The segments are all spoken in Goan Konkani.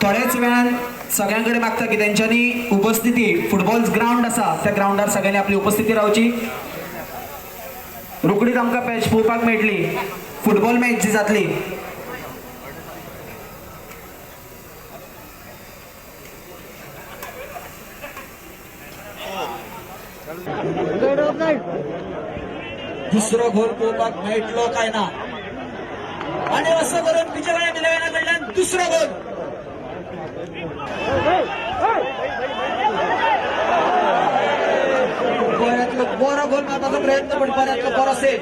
थोड्याच वेळान सगळ्यां कडेन मागता की तेंच्यांनी उपस्थिती, फुटबॉल ग्रावंड आसा त्या ग्रावंडार सगळ्यांनी आपली उपस्थिती रावची. रोखडीच आमकां मॅच पळोवपाक मेळटली, फुटबॉल मॅच जी जातली. दुसरो गोल पळोवपाक मेळटलो काय ना आणि असं करून विजय इलेव्हना कडल्यान दुसरो गोल. बऱ्यातलो बरो गोल मारपाचो प्रयत्न, पण बऱ्यातलो बरो सेव.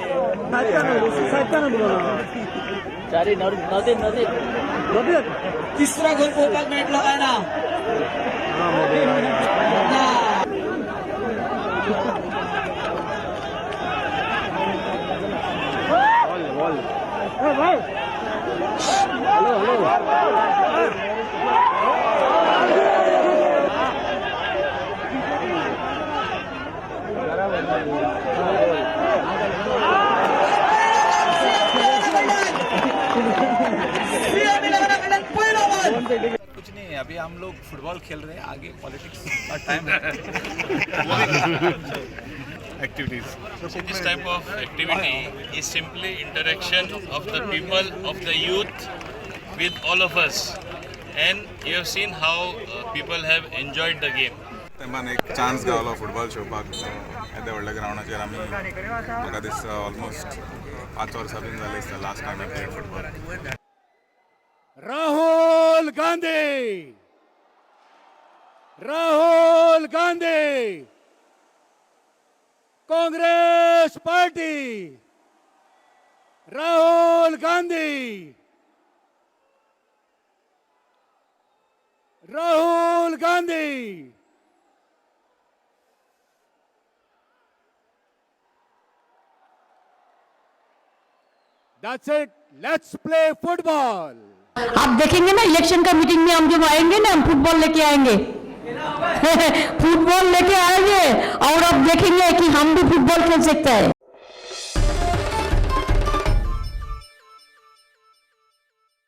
तिसरो गोल पळोवपाक मेळटलो काय ना? ना. सीएम इलेव्हना कडल्यान पयलो गोल. कुछ नहीं है, अभी हम लोग फुटबॉल खेल रहे हैं, आगे पॉलिटिक्स का टाइम है. Activities. So this type of activity is simply interaction of the people, of the youth with all of us. And you have seen how people have enjoyed the game. Teman एक चान्स गावलो फुटबॉल खेळपाक येद्या व्हडल्या ग्रावंडाचेर. आमी म्हाका दिसता ऑलमोस्ट 5 वर्सां बीन जालें दिसता last time I played football. Rahul Gandhi, Rahul Gandhi, Congress party, Rahul Gandhi, Rahul Gandhi. That's it. Let's play football. आप देखेंगे ना, इलेक्शन का मीटिंग में हम जब आएंगे ना, हम फुटबॉल लेके आएंगे, फुटबॉल लेके आएंगे और आप देखेंगे कि हम भी फुटबॉल खेल सकते हैं.